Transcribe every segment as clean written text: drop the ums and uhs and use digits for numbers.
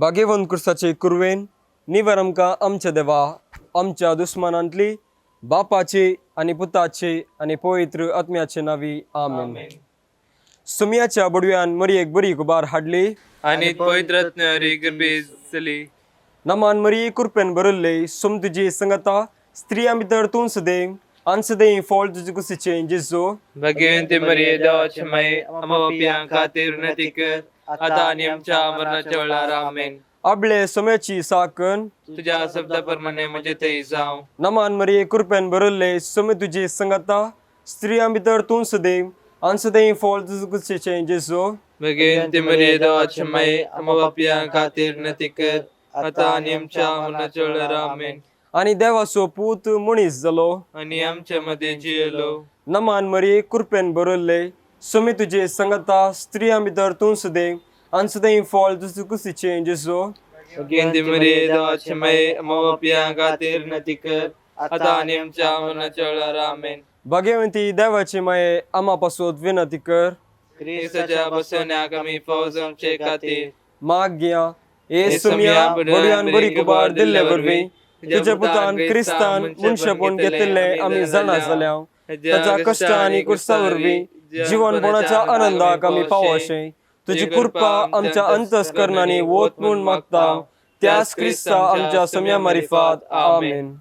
भाग्यवंत कुर्साचे कुरवेन निवर आमकां आमच्या देवा आमच्या दुस्मानांतली बापाची आनी पुताची आनी पवित्र आत्म्याचे नावी आमेन. सुमयाच्या बडव्यान मरयेक बरी गुबार हाडली आनी पवित्र आत्म्यावरी गर्भे जाली. नमान मरी कुरपेन भरिल्ले सुम तुजी संगता स्त्रियां भितर तूं सदैव आनी सदैव फळ तुजे कुशीचें जेजू. भाग्यवंती मरिये, देवाचे माये, आम्हा पापयां खातीर विनंती कर, आता आनी आमच्या मरणाच्या वेळार. आमेन. आबळे सोम्याची साकन तुझ्या शब्दाप्रमाणे म्हजे थंय जावं. नमान मरिये कृपेन भरिल्ले सुमे तुजी संगता स्त्रियां भितर तूं सदैव आनी सदैव फळ तुजे कुशीचें जेजू. भाग्यवंती मरिये, देवाचे माये, आम्हा पापयां खातीर विनंती कर, आता आनी आमच्या मरणाच्या वेळार. आमेन. आनी देवाचो पूत मनीस जालो आनी आमच्या मध्ये जियेलो. नमान मरिये कृपेन भरिल्ले सुमे तुजे संगता स्त्रियां भितर तूं सदैव आनी सदैव फळ तुजे कुशीचें जेजू. भाग्यवंती मरिये, देवाचे माये, आम्हा पापयां खातीर विनंती कर, आता आनी आमच्या मरणाच्या वेळार. आमेन. भाग्यवंती देवाची माये आमा पासत विनंती कर. क्रिस्ताच्या बसवण्याक आमी फौज आमचे खातीर. माग्या हे सुमया बडव्यान बरी कुबार दिल्ले वरवीं तुज्या पुतान क्रिस्तान मनशेपण घेतिल्लें आमी जाणा जाल्या ताच्या कश्ट आनी कुर्सा वरवीं जिवनपणाच्या आनंदाक आमी पावोशें तुजी कृपा आमच्या अंतस्करणांनी वत म्हूण मागता त्याच क्रिस्ता आमच्या सम्या मारिफात. आमेन.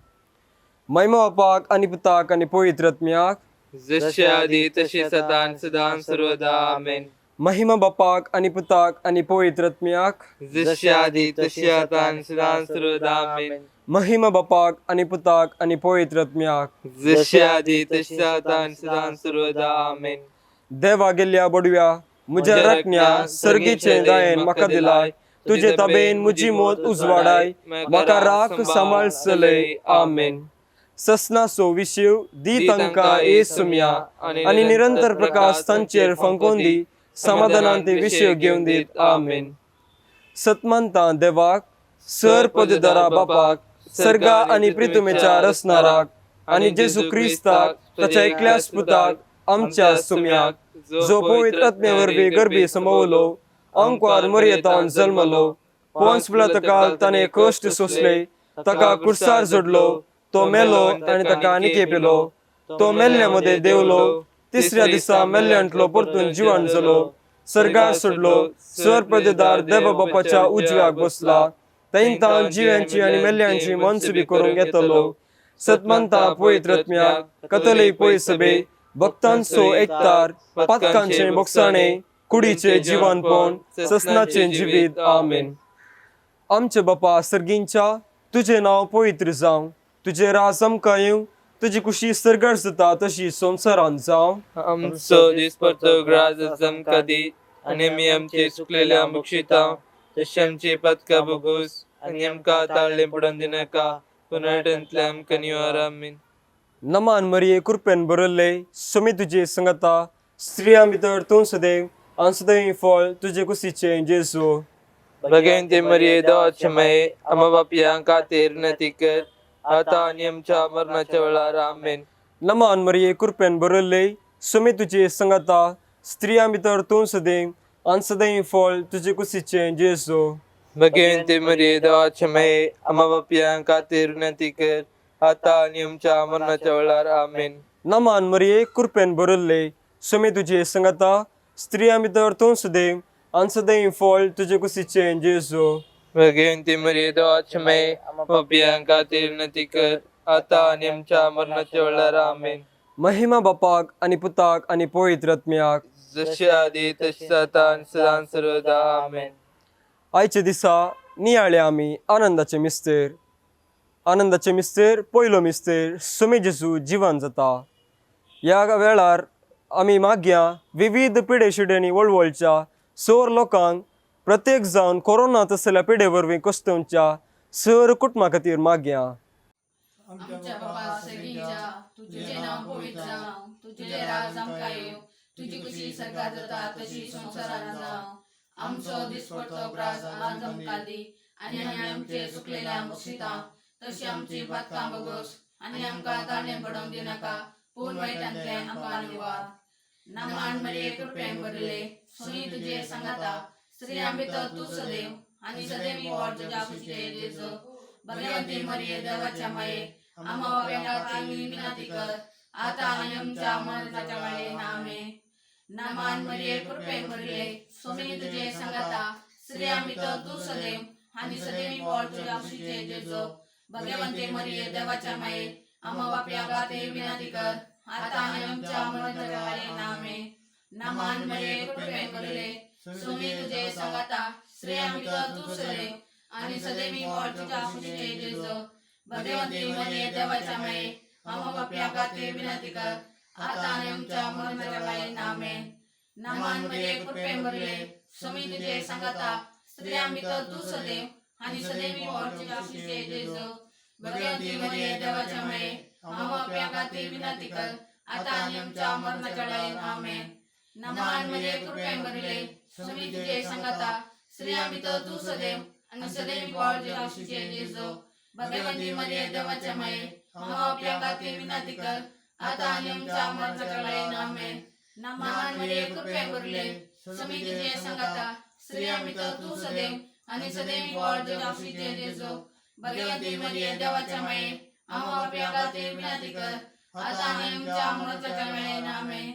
महिमा बापाक आनी पुताक आनी पवित्र आत्म्याक. जसे आधी तसे सदान सदान सर्वदा. आमेन. महिमा बापाक आनी पुताक आनी पवित्र आत्म्याक. जसे आधी तसे आता आणि सदान सर्वदा. आमेन. महिमा बापाक आनी पुताक आनी पवित्र आत्म्याक. जसे आधी तसे आता आणि सदान सर्वदा. आमेन. देवा गेल्ल्या बडव्या म्हज्या राखण्या सर्गीचे दयेन म्हाका दिलाय तुजे ताबेन म्हजी मोत उजवाडाय म्हाका राख सांबाळ चलय. आमेन. ससनाचो विशीव दी तांकां ए सुमया आनी निरंतर प्रकाश तांचेर फांकोवन दी समाधानान ते विशीव घेवन दीत. आमेन. सतमानता देवाक सर पदधरा बापाक सर्गा आनी प्रितुमेच्या रसनाराक आनी जेजू क्रिस्ताक ताच्या एकल्याच पुताक आमच्या सुम्याक जो पवित्र आत्म्या वरवीं गर्भी समवलो अंकवार मरयेतान जल्मलो पोन्स काल ताणें कश्ट सोंसले ताका कुर्सार जोडलो तो मेलो आनी ताका निकेपिलो तो मेल्ल्या मदें देंवलो तिसऱ्या दिसा मेल्ल्यांतलो परतून जिवन जालो सर्गार सोडलो सर पदेदार देवा बापाच्या उजव्याक बसला थंय जिव्यांची आनी मेल्ल्यांची मनसुबी करूंक येतलो. सतमंता पवित्र आत्म्याक कथले पय सभे भक्तांचो एकतार पातकांचे बोगसाणे कुडीचे जिवनपण ससनाचे जिवीत. आमेन. आमचे बापा सर्गींच्या तुजें नांव पवित्र जावं तुजें राज आमकां येवं तुजी कुशी सर्गार जाता तशी संवसारांत जावं. आमचो दिसपडतो ग्रास आमकां दी आनी आमी आमचे चुकलेल्या बक्षिता तशें आमचे पातकां भोगोस आनी आमकां ताळ्ळे पडोवन दिनाका पूण वाटेंतले आमकां निवार. आमेन. नमान मरिये कृपेन भरिल्ले सुमी तुजे संगता स्त्रियां भितर तूं सदैव आनी सदैव फळ तुजे कुशीचें जेजू. भगवंती मरिये, देवाचे माये, आम्हा पापयां खातीर विनंती कर, आता आनी आमच्या मरणाच्या वेळार. आमेन. नमान मरिये कृपेन भरिल्ले सुमी तुजे संगता स्त्रियां भितर तूं सदैव आनी सदैव फळ तुजे कुशीचें जेजू. भगवंती मरिये, देवाचे माये, आम्हा पापयां खातीर विनंती कर, आता आनी आमच्या मरणाच्या वेळार. आमेन. नमान मरिये कृपेन भरिल्ले सुमी तुजे संगता स्त्रियां भितर तूं सदैव आनी सदैव फळ तुजे कुशीचें जेजू. भगवंती मरिये, देवाचे माये, आम्हा पापयां खातीर विनंती कर, आता आनी आमच्या मरणाच्या वेळार. आमेन. महिमा बापाक आनी पुताक आनी पवित्र आत्म्याक. जसे आधी तसे आता आणि सदान सर्वदा. आमेन. आयच्या दिसा नियाळे आमी आनंदाचे मिस्तेर आनंदाचे मिस्तेर पयलो मिस्तेर सुमी जेजू जिवन जाता ह्या वेळार आमी मागया विविध पिडे शिड्यांनी वळवळच्या सर लोकांक प्रत्येक जावन कोरोना तसल्या पिडे वरवीं कस्तवच्या सर कुटुंबा खातीर मागया. आमच्या बापा सर्गीच्या तुझे नाव पवित्र जावं तुझे राज आमकां येवं तुजी कुशी सरकार जाता तशी संवसारांत जावं आमचो दिसपडतो ग्रास आज आमकां दी आनी आमी आमचे चुकलेल्या बक्षिता तशी आमची पातकां बगोस आनी आमकां ताळें पडोवंक दिनाका पूण वायटांतलें आमकां निवार. नमान मरिये कृपेन भरले सुनी तुझे सांगाता स्त्रियां भितर तूं सदैव आनी सदैवी वाट तुज्या कुशीचे जेजू भगवंती मरिये देवाच्या माये आम्हा पाप्यांखातीर विनंती कर आता आणि आमच्या मरणाच्या वेळेन आमेन. नामान मरिये कृपेन भरले स्वामी तुझे संगता स्त्रिया भितर तू सदैव आणि सदैवी वाट तुझ्या कुशीचे जेजू भगवंती मरिये देवाच्या माये आम्हा पाप्यांखातीर विनंती कर आता आणि आमच्या मरणाच्या वेळेन आमेन. नामान मरिये कृपेन भरले स्वामी तुझे संगता स्त्रिया भितर तू सदैव आणि सदैवी वाट तुझ्या कुशीचे जेजू भगवंती मरिये देवाच्या माये आम्हा पाप्यांखातीर विनंती कर आता आणि आमच्या मरणाच्या वेळेन आमेन. नामान मरिये कृपेन भरले स्वामी तुझे संगता स्त्रिया भितर तू सदैव आणि सदैवी वाट तुझ्या कुशीचे जेजू भगवंती मरिये देवाच्या माये आम्हा पाप्यांखातीर विनंती कर आता आणि आमच्या मरणाच्या वेळेन आमेन. नामान मरिये कृपेन भरले स्वामी तुझे संगता स्त्रिया भितर तू सदैव आणि सदैवी वाट तुझ्या कुशीचे जेजू भगवंती मरिये देवाच्या माये आम्हा पाप्यांखातीर विनंती कर आता आणि आमच्या मरणाच्या वेळेन आमेन. नामान मरिये कृपेन भरले स्वामी तुझे संगता स्त्रिया भितर तू सदैव आणि सदैवी वाट तुझ्या कुशीचे जेजू भगवंती मरिये देवाच्या माये आम्हा पाप्यांखातीर विनंती कर आता आणि आमच्या मरणाच्या वेळेन आमेन.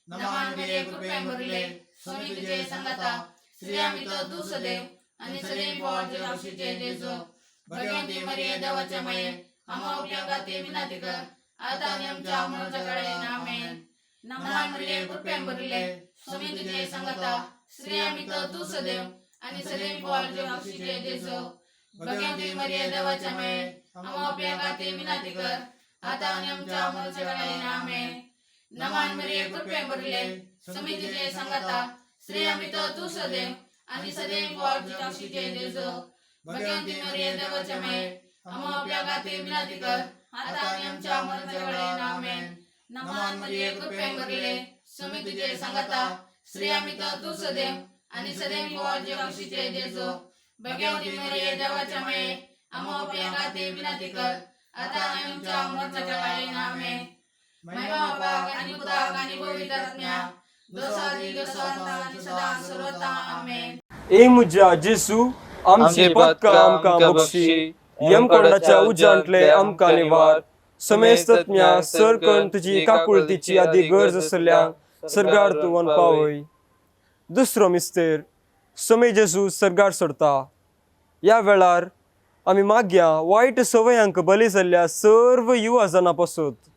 नमान मरिये कृपेन भरले स्वामी तुझे संगता स्त्रिया भितर तू सदैव आणि सदैव वाट तुझ्या कुशीचे जेजू भगवंती मरिये देवाच्या माये आम्हा पाप्यांखातीर विनंती कर आता आणि आमच्या मरणाच्या वेळेन आमेन. नमान मरिये कृपेन भरले स्वामी तुझे संगता स्त्रिया भितर तू सदैव आणि सदैव वाट तुझ्या कुशीचे जेजू भगवंती मरिये देवाच्या माये आम्हा पाप्यांखातीर विनंती कर आता आणि आमच्या मरणाच्या वेळेन आमेन. नमान मरिये कृपेन भरले स्वामी तुझे संगता स्त्रिया भितर तू सदैव आणि सदैव वाट तुझ्या कुशीचे जेजू भगवंती मरिये देवाच्या माये आम्हा पाप्यांखातीर विनंती कर आता आणि आमच्या मरणाच्या वेळेन आमेन. नमान मरिये कृपेन भरले स्वामी तुझे संगता स्त्रिया भितर तू सदैव आणि सदैव वाट तुझ्या कुशीचे जेजू भगवंती मरिये देवाच्या माये आम्हा पाप्यांखातीर विनंती कर आता आणि आमच्या मरणाच्या वेळेन आमेन. महिमा बापाक आणि पुताक आणि पवित्र आत्म्याक, जसो आदी तसो आता आणि सदा सर्वथा आमेन. ए मुज्या जेसू आमची पातकां आमकां बक्षी यमकोंडाच्या उज्यांतले आमकां निवार समेस्तज्ञा सर करून तुजी काकुळतीची आदी गरज आसल्या सर्गार तूं पावय. दुसरो मिस्तेर समे जेजू सर्गार सोडता. ह्या वेळार आमी मागया वायट सवयांक बली जाल्ल्या सर्व युवा जाणां पासत.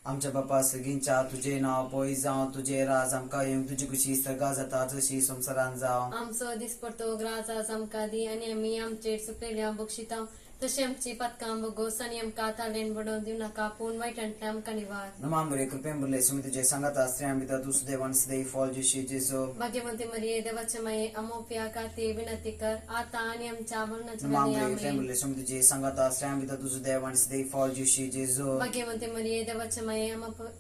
आमच्या बापा सगींच्या तुझे नाव पळय जावं, तुझे राज आमकां येवंक, तुजी खुशी सर्गा जाता जशी संवसारान जावं. आमचो दिसपडतो ग्रास आज आमकां दी आनी आमी आमचेर चुकलेल्या बक्षिता तशें आमची पातकां बोगोस आनी आमकां तालेन बडोवन दिवं नाका पूण वायटांतल्यान आमकां निवार. नमा मरे कृपेन भरले सुमी तुझे सांगाता स्त्रियां भितर तूं सुदैव आनी सदैव फॉल जेशी जेजू. भाग्यवंती मरिये देवाचे माये आमोप्या खातीर विनंती कर आता आनी आमच्या मरणाच्या नमा वेळी मरे कृपेन आमेन. भरले सुमी तुझे सांगाता स्त्रियां भितर तूं सुदैव आनी सदैव फॉल जेशी जेजू. भाग्यवंती मरिये देवाचे माये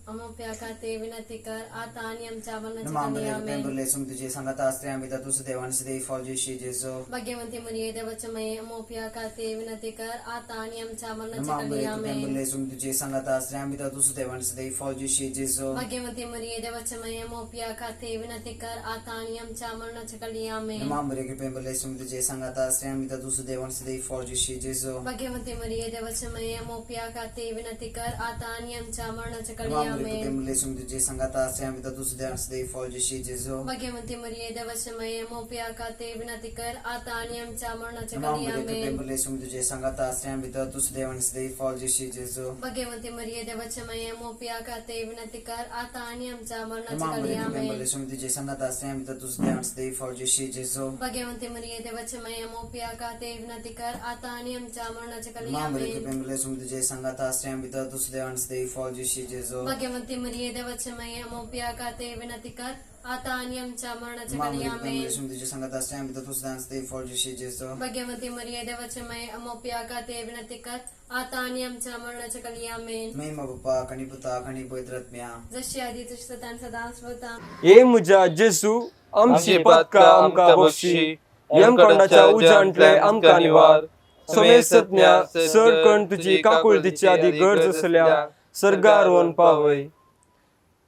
आमोप्या खातीर विनंती कर आता आनी आमच्या मरणाच्या नमा वेळी मरे कृपेन आमेन. भरले सुमी तुझे सांगाता स्त्रियां भितर तूं सुदैव आनी सदैव फॉल जेशी जेजू. भाग्यवंती मरिये देवाचे माये आमोप्या खातीर विनंती कर आता आनी आमच्या मरणाच्या नमा वेळी मरे कृपेन आमेन. भरले सुमी तुझे सांगाता स्त्रियां भितर तूं सुदैव आनी सदैव फॉल जेशी जेजू. भाग्यवंती मरिये देवाच्या माये मोपया खातीर विनंती कर आता आणि आमच्या मरणाच्या काळी आमेन. नमा मरे कृपेन भरले सुमी तुझे सांगाता स्त्रियां भितर तूं सुदैव आनी सदैव फॉल जेशी जेजू. भाग्यवंती मरिये देवाच्या माये मोपया खातीर विनंती कर आता आणि आमच्या मरणाच्या काळी नमा मरे आमेन. कृपेन भरले सुमी तुझे सांगाता स्त्रियां भितर तूं सुदैव आनी सदैव फॉल जेशी जेजू. भाग्यवंती मरिये देवाच्या माये मोपया खातीर विनंती कर आता आणि आमच्या मरणाच्या नमा काळी मरे कृपेन आमेन. भरले सुमी तुझे सांगाता स्त्रियां भितर तूं सुदैव आनी सदैव फॉल जेशी जेजू. भाग्यवंती मरिये देवाच्या माये मोपया खातीर विनंती कर आता आणि आमच्या मरणाच्या नमा काळी मरे कृपेन आमेन. भरले सुमी तुझे सांगाता स्त्रियां भितर तूं सुदैव आनी सदैव फॉल जेशी जेजू. भाग्यवंती मरिये देवाच्या माये मोपया खातीर विनंती कर आता आणि आमच्या मरणाच्या काळी नमा मरे आमेन. कृपेन भरले सुमी तुझे सांगाता स्त्रियां भितर तूं सुदैव आनी सदैव फॉल जेशी जेजू. भाग्यवंती मरिये देवाच्या माये मोपया खातीर विनंती कर आता आणि आमच्या मरणाच्या नमा काळी मरे कृपेन आमेन. भरले सुमी तुझे सांगाता स्त्रियां भितर तूं सुदैव आनी सदैव फॉल जेशी जेजू. भाग्यवंती मरिये देवाच्या माये अमोपिया खातीर विनंती कर आता आणि आमच्या मरणाच्या काळी आमेन. महिमा बापाक आनी पुताक आनी पवित्र आत्म्या. जशी आधी तशी सदा आणि सदा स्वतः. ए मुज्या जेजू आमची पातकां आमकां बक्षी यमकोंडाच्या उज्यांतले आमकां निवार समेस्तज्ञा सर करून तुजी काकुळतीची आदी गरज आसल्या सर्गार वोन पावय.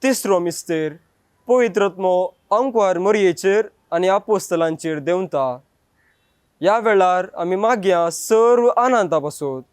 तिसरो मिस्तेर पवित्रत्मो आंकवार मरयेचेर आनी आपोस्तलांचेर देंवता. ह्या वेळार आमी मागया सर्व आनंदा पासत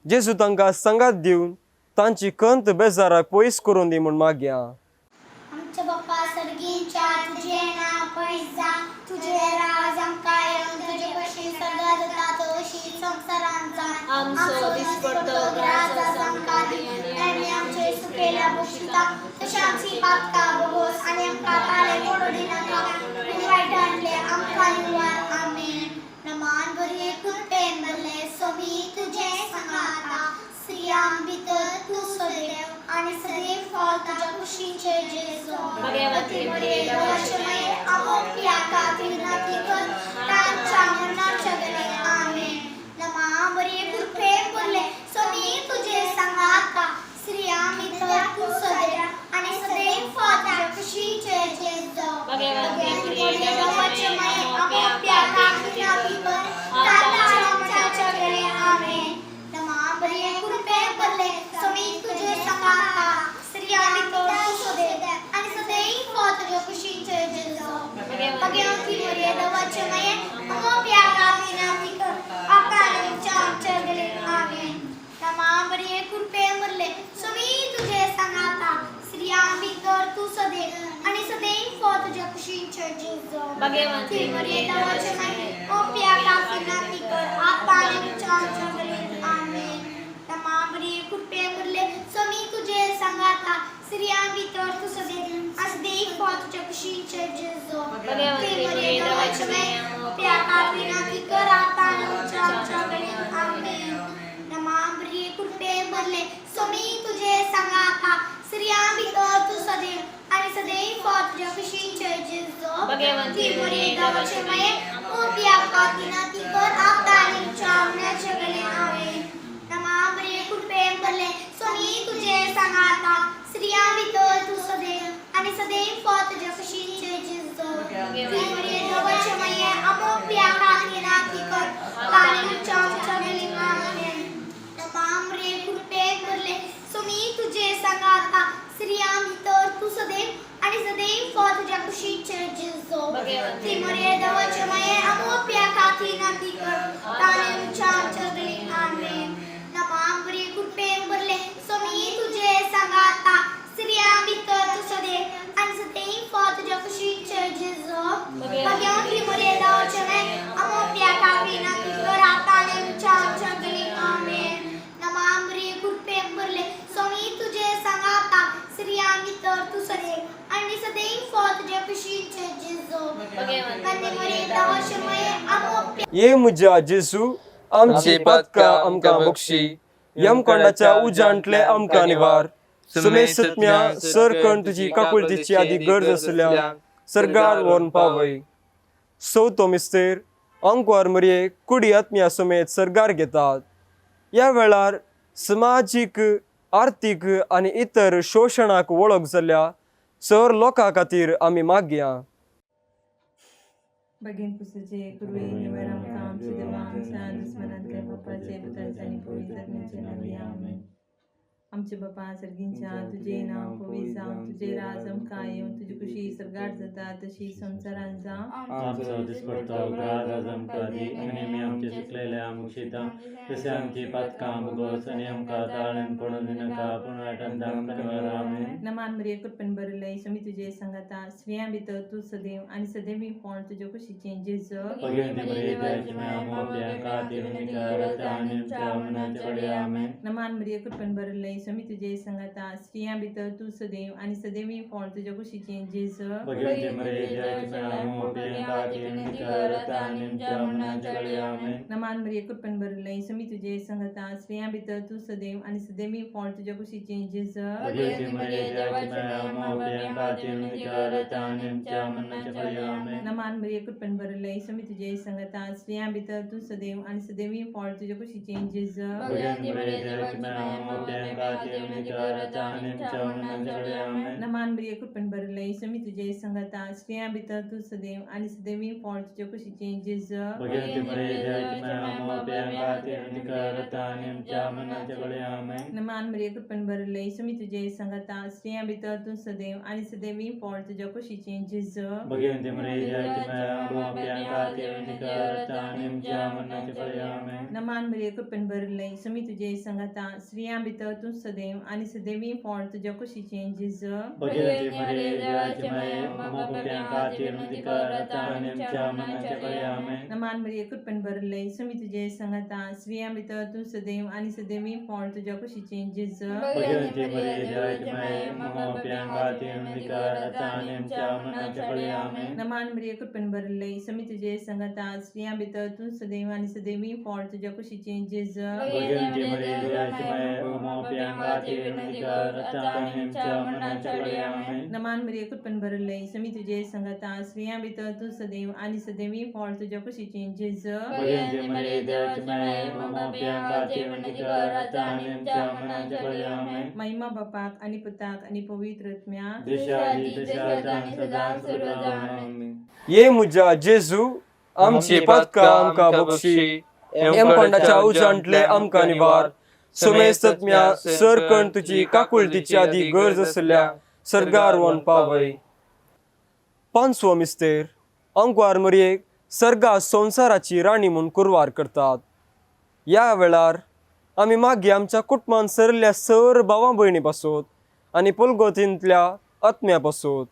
जेजू तांकां सांगात दिवन तांची कंत बेजाराक पयस करून दी म्हूण मागया. आमच्या बाप्पा सर्गीच्या तुझे नाव पयस जावं, तुझे राज आमकां येवं, तुजे कशी सर्गात जाता तशी संवसारांत जावं. आमचो दिसपट्टो ग्रास आज आमकां दी आनी आमचे सुकेल्या बक्षिता तशें आमची पातकां भोगोस आनी आमकां ताळे पडूं दिनाका, पूण वायटांतले आमकां निवार. आमेन. नमान बरी कृपेन भरले सोमी तुजें सांगाता, स्त्रियां भितर तूं सदैव आनी सदैव फळ तुज्या कुशीचें जेजू. भगवती मरिये, देवाचे माये, आमोप्या खातीर नाती कर तांच्या मरणाच्या वेळेर. आमेन. नमा मरिये कृपेन भरले सोमी तुजें सांगाता, स्त्रियां भितर तूं सदैव आनी सदैव फळ तुज्या कुशीचें जेजू. भगवती मरिये, देवाचे माये, आमोप्या खातीर नाती कर तांच्या मरणाच्या वेळेर. आमेन. नमा मरिये कृपेन भरले सोमी तुजें सांगाता, स्त्रियां भितर तूं सदैव आनी सदैव फळ तुज्या कुशीचें जेजू. भगवती मरिये देवाचे माये, आमोप्या खातीर नाती कर आतां आनी आमच्या वेळेर. आमेन. नमा मरिये कृपेन भरले सोमी तुजें सांगाता, स्त्रियां भितर तूं सदैव आनी सदैव फळ तुज्या कुशीचें जेजू. भगवती मरिये देवाचे माये, आमोप्या खातीर नाती कर आतां आनी आमच्या वेळेर. आमेन. नमा मरिये कृपेन भरले सोमी तुजें सांगाता, स्त्रियां भितर तूं सदैव आनी सदैव फळ तुज्या कुशीचें जेजू. भगवती मरिये, देवाचे माये, आमोप्या खातीर नाती कर आतां आनी आमच्या वेळेर. आमेन. नमा मरिये कृपेन भरले सोमी तुजें सांगाता, स्त्रियां भितर तूं सदैव आनी सदैव फळ तुज्या कुशीचें जेजू. भगवती मरिये देवाचे माये, आमोप्या खातीर नाती कर आतां आनी आमच्या मरणाच्या वेळेर. आमेन. नमा मरिये कृपेन भरले सोमी तुजें सांगाता, स्त्रियां भितर तूं सदैव आनी सदैव फळ तुज्या कुशीचें जेजू. मरिये देवाचे माये, आमोप्या खातीर नाती कर आतां आनी आमच्या वेळेर. आमेन. नमा मरिये कृपेन भरले सोमी तुजें सांगाता, स्त्रियां भितर तूं सदैव आनी सदैव फळ तुज्या कुशीचें जेजू. मरिये देवाचे माये, आमोप्या खातीर नाती कर आतां आनी आमच्या वेळेर. आमेन. नमा मरिये कृपेन भरले सोमी तुजें सांगाता, स्त्रियां भितर तूं सदैव आनी सदैव फळ तुज्या कुशीचें जेजू. भगवती मरिये देवाचे माये, आमोप्या खातीर नाती कर आतां आनी आमच्या वेळेर. आमेन. नमा मरिये कृपेन भरले सोमी तुजें सांगाता, स्त्रियां भितर तूं सदैव आनी सदैव फळ तुज्या कुशीचें जेजू. भगवती मरिये देवाचे माये, आमोप्या ये म्हज्या जेजू, आमची पातकां आमकां बक्षी, यमकोंडाच्या उज्यांतले आमकां निवार, सुमेसत्म्या सरकण तुजी काकुळतीची आदी गरज आसल्या सर्गार व्हरून पावय. चवथो मिस्तेर अंकवार मरये कुडी आत्म्या समेत सर्गार घेतात. ह्या वेळार समाजीक आर्थीक आनी इतर शोशणाक वळख जाल्ल्या चड लोकां खातीर आमी मागया. भगीन पुसाचे कुरवे निवार आमकां आमच्या देवा आमच्या दुस्मनांतल्या बापाचे पुताचे आनी पवित्र आत्म्याचे नांवी. आमेन. आमचे बापा सर्गींच्या, तुजें नांव पवित्र जावं, तुजें राज आमकां येवं, तुजी खुशी सर्गार जाता तशी संवसारांत जावं. आमचो दिसपडतो ग्रास आज आमकां दी आनी आमी आमचे चुकलेल्या मुक्षिता तशें आमची पातकां भोगोस आनी आमकां ताळ्यान पडून दिनाका, पूण वायटान आमकां निवार. आमेन. नमान मरिये कृपेन भरिल्ले स्वामी तुजे सांगाता, स्त्रियां भितर तूं सदैव आनी सदैव फळ तुज्या कुशीचें जेजू. भगवती मरिये देवाची माया, मोप्या खातीर निकार आतां आनी आमच्या मरणाच्या वेळेर. आमेन. नमान मरिये कृपेन भरिल्ले स्वामी तुजे सांगाता, स्त्रियां भितर तूं सदैव आनी सदैव फळ तुज्या कुशीचें जेजू. भगवती मरिये देवाची माया, मोप्या खातीर निकार आतां आनी आमच्या मरणाच्या वेळेर. आमेन. नमान मरिये कृपेन भरिल्ले स्वामी तुजे सांगाता, स्त्रियां भितर तूं सदैव आनी सदैव फळ तुज्या कुशीचें जेजू. भगवती मरिये देवाची माया, मोप्या खातीर निकार आतां आनी आमच्या मरणाच्या वेळेर. आमेन. नमान मरिये कृपेन भरिल्ले स्वामी तुजे सांगाता, स्त्रियां भितर तूं सदैव आनी सदैव फळ तुज्या कुशीचें जेजू. भगवती मरिये देवाची माया, मोप्या खातीर विनंती कर आतां आनी आमच्या मरणाच्या वेळी आमेन. नमान मरिये कृपेन भरले स्वामी तुझे संगता, स्त्रियां भितर तूं सदैव आनी सदैवी फळ तुज्या कुशीचें जेजू. भगवती मरिये देवाची माय, आम्हा पाप्यां खातीर विनंती कर आतां आनी आमच्या मरणाच्या वेळी आमेन. नमान मरिये कृपेन भरले स्वामी तुझे संगता, स्त्रियां भितर तूं सदैव आनी सदैवी फळ तुज्या कुशीचें जेजू. भगवती मरिये देवाची माय, आम्हा पाप्यां खातीर विनंती कर आतां आनी आमच्या मरणाच्या वेळी आमेन. नमान मरिये कृपेन भरले स्वामी तुझे संगता, स्त्रियां भितर तूं सदैव आनी सदैवी फळ तुज्या कुशीचें जेजू. भगवती मरिये देवाची माय, आम्हा पाप्यां खातीर विनंती कर आतां आनी आमच्या मरणाच्या वेळी आमेन. नमान मरिये कृपेन भरले स्वामी तुझे संगता, स्त्रियां भितर तूं सदैव आनी सदैवी फळ तुज्या कुशीचें जेजू. भगवती मरिये देवाची माय, आम्हा पाप्यां खातीर विनंती कर आतां आनी आमच्या मरणाच्या वेळी आमेन. नमान मरिये कृपेन भरले स्वामी तुझे संगता, स्त्रियां भितर तूं सदैव आनी सदैवी फळ तुज्या कुशीचें जेजू. भगवती मरिये देवाची माय, आम्हा पाप्यां खातीर विनंती कर आतां आनी आमच्या मरणाच्या वेळी आमेन. नमान मरिये कृपेन भरले स्वामी तुझे संगता, स्त्रियां भितर तूं सदैव आनी सदैवी फळ तुज्या कुशीचें जेजू. भगवती मरिये देवाची माय, आम्हा पाप्यां खातीर विनंती कर आतां आनी आमच्या मरणाच्या वेळी आमेन. महिमा बापाक आनी पुताक आनी पवित्र आत्म्याक. जशा आदी तशा आतां आनी सदां सर्वदा आमेन. ये मुज्या जेजू, आमची पातकां आमकां बक्षी, यमकोंडाच्या उजांतले आमकां निवार, सुमेस्तत्म्या सरकण तुजी काकुळतीची आदी गरज आसल्या सर्गार वन पावय. पांचवो मिस्तेर, अंकवार मरयेक सर्गा संवसाराची राणी म्हूण कुरवार करतात. ह्या वेळार आमी मागीर आमच्या कुटुंबान सरल्या सर भावां भयणी पासत आनी पुलगोतींतल्या आत्म्या पासत.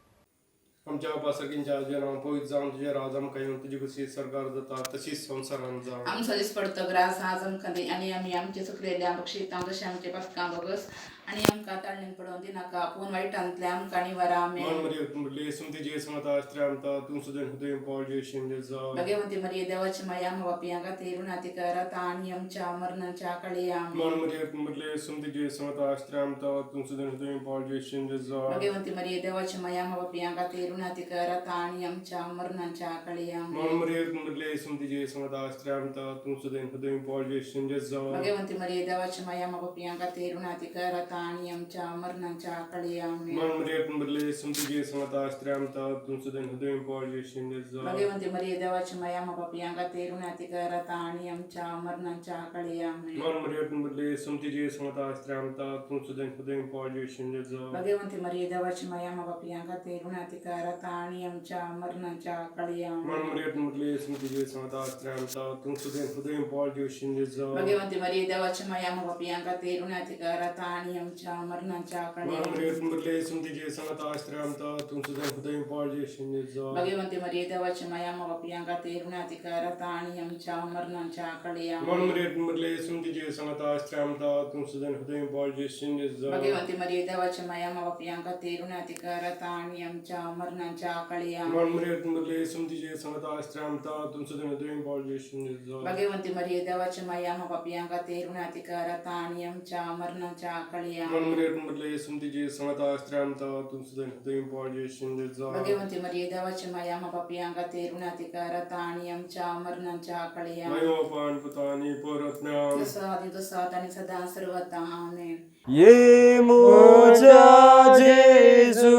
आमच्या बापा सगळींच्या तुजें नांव पवित्र जावन, तुजें राज आमकां येवन, तुजी खुशी सरकार जाता तशीच संवसारान जावं. आमचो दिसपडतो ग्रास आज आमकां दी आनी आमी आमचे चुकलेल्या बक्षिता तशें आमचे पातकां बोगस आनी आमकां ताळणेन पडोवन दिनाका, पूण वायटांतले आमकां निवारा. मान आमेन. मरिये म्हटली सुमती समता, स्त्रिया आमता तूं सुदेन हुदय पावल जेशीन जेजा. भगवंती मरिये देवाची माया, आम्हा पापयां खातीर विनंती कर आतां आनी आमच्या मरणाच्या काळी. मान आमेन. मरिये म्हटले सुमती समता, स्त्रिया आमता तूं सुदेन हुदय पावल जेशीन जेजा. भगवंती मरिये देवाची माया, आम्हा पापयां खातीर विनंती कर आतां आनी आमच्या मरणाच्या काळी. मान आमेन. मरिये म्हटले सुमती समता, स्त्रिया आमता तूं सुदेन हुदय पावल जेशीन जेजा. भगवंती मरिये देवाची माया, आम्हा पापयां खातीर विनंती कर आतां आनी आमच्या मरणाच्या काळी. आमेन. मान मरिये म्हटले सुमती समता, स्त्रिया आमता तूं सुदेन हुदय पावल जेशीन जेजा. भगवंती मरिये देवाची माया, आम्हा पापयां खातीर विनंती कर आतां आनी आमच्या मरणाच्या काळी. आमेन. मान मरिये म्हटले सुमती समता, स्त्रिया आमता तूं सुदेन हुदय पावल जेशीन जेजा. भगवंती मरिये देवाची माया, आम्हा पापयां खातीर विनंती कर आतां आनी आमच्या मरणाच्या काळी. मान आमेन. मरिये म्हटले सुमती समता, स्त्रिया आमता तूं सुदेन हुदय पावल जेशीन जेजा. भगवंती मरिये देवाची माया, आम्हा पापयां खातीर विनंती कर आतां आनी आमच्या मरणाच्या काळी. मान आमेन. मरिये म्हटले सुमती समता, स्त्रिया आमता तूं सुदेन हुदय पावल जेशीन जेजा. भगवंती मरिये देवाची माया, आम्हा पापयां खातीर विनंती कर आतां आनी आमच्या मरणाच्या काळी. मान आमेन. मरिये म्हटले सुमती समता, स्त्रिया आमता तूं सुदेन हुदय पावल जेशीन जेजा. भगवंती मरिये देवाची माया, आम्हा पापयां खातीर विनंती कर आतां आनी आमच्या मरणाच्या काळी. मान आमेन. मरिये म्हटले सुमती समता, स्त्रिया आमता तूं सुदेन हुदय पावल जेशीन जेजा. भगवंती मरिये देवाची माया, आम्हा पापयां खातीर विनंती कर आतां आनी आमच्या मरणाच्या काळी. मान आमेन. मरिये म्हटले सुमती समता, स्त्रिया आमता तूं सुदेन हुदय पावल जेशीन जेजा. भगवंती मरिये देवाची माया, आम्हा पापयां खातीर विनंती कर आतां आनी आमच्या मरणाच्या काळी. आमेन. महिमा पान पुतानी परत्म्या. जसं आधी तसं आता आणि सदा सर्वता. आमेन. ये मुज्या जेजू,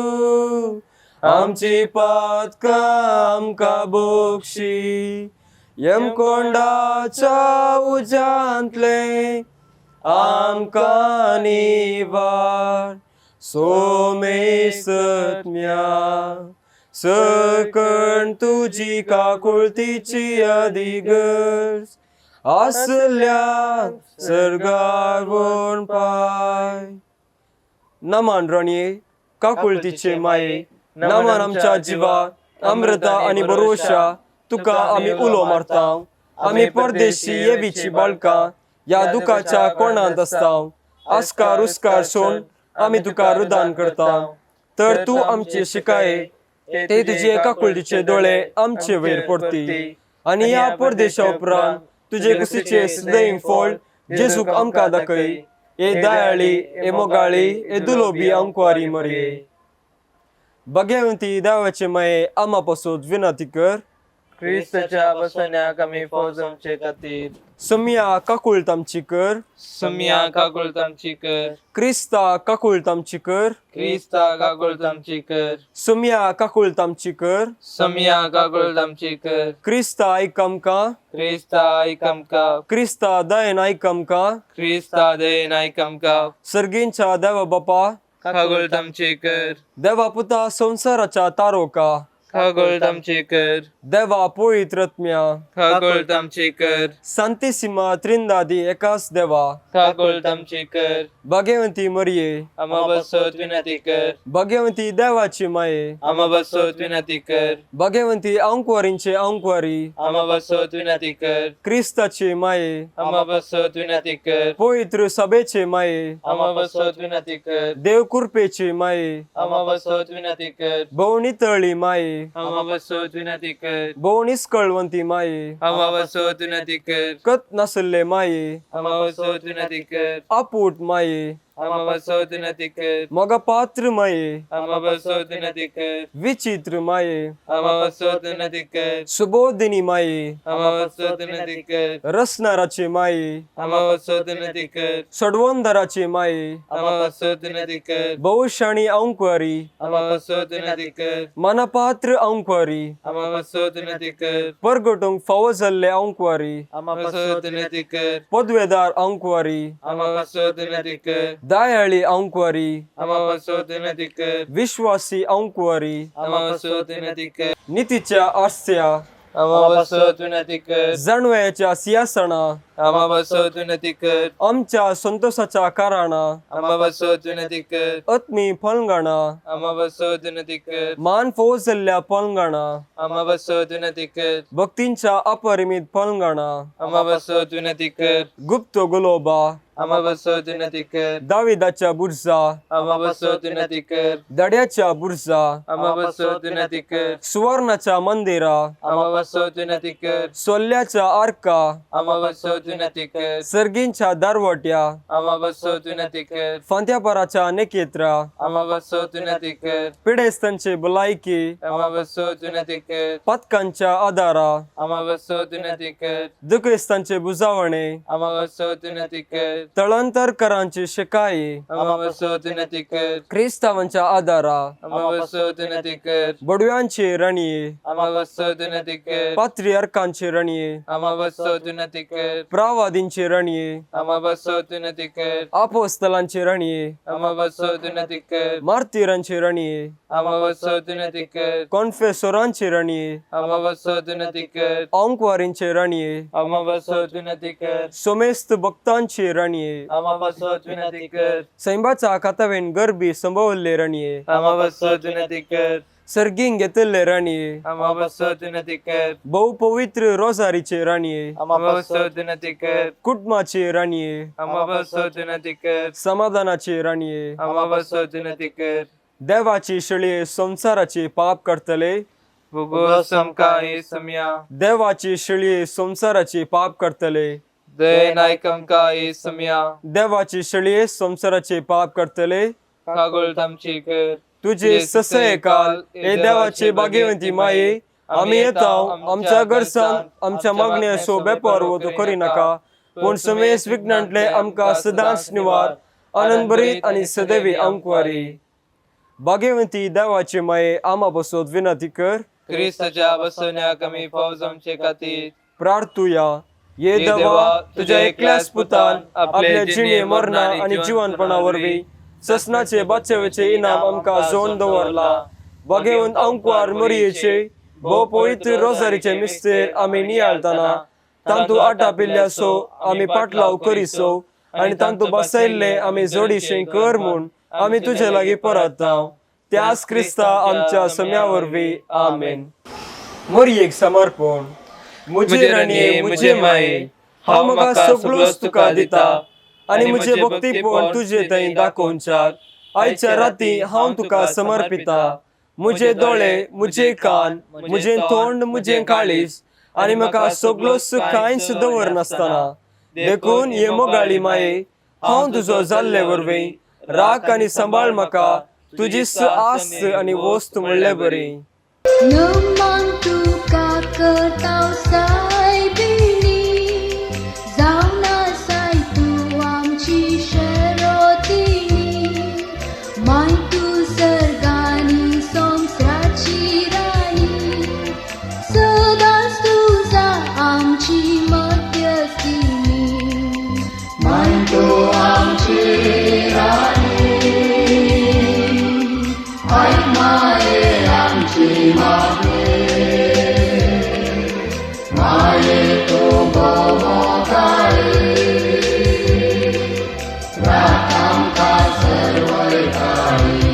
आमची पातकां आमकां बक्षी, यमकोंडाच्या उज्यांतले आमकां निवार, सोमेसत्म्या सकण तुजी काकुळतीची आदी गरज आसल्या सर्गार वण पाय. नमान राणये, काकुळतीचे माये, नमान आमच्या जिवा अमृता आनी बरोशा, तुका आमी उलो मारता. आमी परदेशी येवीची बाळकां ह्या दुखाच्या कोणांत आसता. आस्कार उस्कार सोड आमी तुका रुदान करता, तर तूं आमचे शिकाये ते तुजे काकुळतीचे दोळे आमचे वयर पडती आनी ह्या परदेशा उपरांत तुजे कुशीचे सदैव फळ जेजूक आमकां दाखय. ए दयाळी, ए मोगाळी, ए दुलोबी अंकवारी मरये, बगेवंती देवाचे माये, आमा पासत विनंती कर. क्रिस्ताच्या बसण्याक आमी फौज आमचे खातीर. सम्या काकुळट आमची कर. सम्या काकुळट आमची कर. क्रिस्ता काकुळट आमची कर. क्रिस्ता काकुळट आमची कर. सम्या काकुळट आमची कर. सम्या काकुळट आमची कर. क्रिस्ता आयक आमकां. क्रिस्ता आयक आमकां. क्रिस्ता दयेन आयक आमकां. क्रिस्ता दयेन आयक आमकां. सर्गींच्या देवा बापा, काकुळट आमची कर. देवा पुता संवसाराच्या तारोका, काकुळट आमची कर. देवा पवित्र आत्म्या, काकुळट आमची कर. सांतिसिमा त्रिंदादी एकाच देवा, काकुळट आमची कर. भाग्यवंती मरिये, आम्हा बसोत विनंती कर. भाग्यवंती देवाची माये, आम्हा बसोत विनंती कर. भाग्यवंती अंकवारींचे अंकवारी, आम्हा बसोत विनंती कर. क्रिस्ताची माये, आम्हा बसोत विनंती कर. पवित्र सभेचे माये, आम्हा बसोत विनंती कर. देव कृपेची माये, आम्हा बसोत विनंती कर. भोवणी तळी माये, आम्हा बसोत विनंती कर. भोवणी कळवंती माये, आम्हा बसोत विनंती कर. कत नासले माये, आम्हा बसोत विनंती कर. आपूट माये, आम्हा बसोत विनंती कर. मग पात्र माये, आम्हा बसोत विनंती कर. विचित्र माये, आम्हा बसोत विनंती कर. सुबोधिनी माये, आम्हा बसोत विनंती कर. रसनाराची माये, आम्हा बसोत विनंती कर. सडवंदराची माये, आम्हा बसोत विनंती कर. बहुशाणी अंकवारी, आम्हा बसोत विनंती कर. मनापात्र अंकवारी, आम्हा बसोत विनंती कर. परगटूंक फावो जाल्ले अंकवारी, आम्हा बसोत विनंती कर. पदवेदार अंकवारी, आम्हा बसोत विनंती कर. दयाळी अंकवारी, आम्हा बसोत विनंती कर. विश्वासी अंकवारी, आम्हा बसोत विनंती कर. नितीच्या आस्या, आम्हा बसोत विनंती कर. जाणवयाच्या सियासणा, आम्हा बसोत विनंती कर. आमच्या संतोषाच्या कारणां, आम्हा बसोत विनंती कर. आत्मी फलंगणा, आम्हा बसोत विनंती कर. मान फौज जाल्ल्या फलंगणा, आम्हा बसोत विनंती कर. भक्तींच्या अपरिमित फलंगणा, आम्हा बसोत विनंती कर. गुप्त गुलोबा, आम्हा बसोत विनंती कर. दाविदाच्या बुरजा, आम्हा बसोत विनंती कर. दड्याच्या बुरजा, आम्हा बसोत विनंती कर. सुवर्णाच्या मंदिरा, आम्हा बसोत विनंती कर. सोल्ल्याच्या आर्का, आम्हा बसोत विनंती कर. सर्गींच्या दारवट्या, आम्हा बसोत विनंती कर. फांत्यापाराच्या नेकेत्रा, आम्हा बसोत विनंती कर. पिडेस्तांचे भलायकी, आम्हा बसोत विनंती कर. पथकांच्या आदारा, आम्हा बसोत विनंती कर. दुखेस्तांचे बुजावणे, आम्हा बसोत विनंती कर. तळांतरकरांची शिकाई, आम्हा बसोत विनंती कर. क्रिस्तावांच्या आदारा, आम्हा बसोत विनंती कर. बडव्यांचे रणये, आम्हा बसोत विनंती कर. पात्रियर्कांचे रणये, आम्हा बसोत विनंती कर. प्रावादींचे रणये, आम्हा बसोत विनंती कर. अपोस्तलांचे रणये, आम्हा बसोत विनंती कर. मार्तीरांचे रणये, आम्हा बसोत विनंती कर. कॉन्फेसोरांचे रणये, आम्हा बसोत विनंती कर. अंकवारींचे रणये, आम्हा बसोत विनंती कर. सोमेस्त भक्तांचे रणये, आम्हा बसोत विनंती कर. सैंबाचा कातावेन गरबी संभवल्ले रणये, आम्हा बसोत विनंती कर. सर्गींग घेतल्ले रणये, आम्हा बसोत विनंती कर. बहुपवित्र रोजारीचे रणये, आम्हा बसोत विनंती कर. कुटुंबाचे रणये, आम्हा बसोत विनंती कर. समाधानाचे रणये, आम्हा बसोत विनंती कर. देवाची शेळये संसाराचे पाप करतले, भूगोल आमकां हे सम्या. देवाची शेळये संसाराचे पाप करतले, दयेन आयक आमकां हे सम्या. देवाची शेळये संसाराचे पाप करतले, काकुळट आमची कर. तुझे ससयकाल हे देवाचे भाग्यवंती माये, आमी येता आमच्या घरसान आमच्या मागण्याचो वेपार वो तूं करिनाका, पूण समेस विघ्नांतले आमकां सदांच निवार, आनंद भरीत आनी सदैवी अंकवारी. भाग्यवंती देवाचे माये, आमा बसोत विनंती कर. क्रिस्ताच्या बसवण्याक आमी फौज आमचे खातीर. प्रार्थुया. ये देवा, तुझ्या एकल्याच पुतान आपल्या जिणे मरणा आनी जिवनपणा वरवीं ससनाचे बाचेवेचे इनाम आमकां जोन दवरला. बागेवंत अंकवार मरियेचे भोव पवित्र रोजारीचे मिस्तेर आमी नियाळतना तांतू आटापिल्ले सो आमी पाटलाव करिसो आनी तांतू बसयल्ले आमी जोडीशें कर म्हूण आमी तुजे लागीं परत त्याच क्रिस्ता आमच्या सम्या वरवीं, आमेन. मोरयेक समर्पण. मुझे राणये, मुझे माये, हांव म्हाका सगळोच तुका दिता आनी म्हजें भक्तीपण तुजे थंय दाखोवच्याक आयच्या राती हांव तुका समर्पिता. म्हजे दोळे, म्हजे कान, म्हजें तोंड, म्हजें काळीज आनी म्हाका सगळोच कांयच दवरनासतना, देखून हे मोगाळी माये, हांव तुजो जाल्ले वरवीं राख आनी सांबाळ म्हाका तुजी आस्त आनी वस्त म्हणले बरी. नमान तुका. करता सायबिणी, जावन आसाय तूं आमची शरोतिनी. माय तूं सर्गानी संवसाराची राणी, सदांच तुजा आमची मध्यस्थिनी. माय तूं आमची राणी, आयक माये आमची मागणी. माये तूं भोवमोगाळी, राख आमकां सर्वयताळी.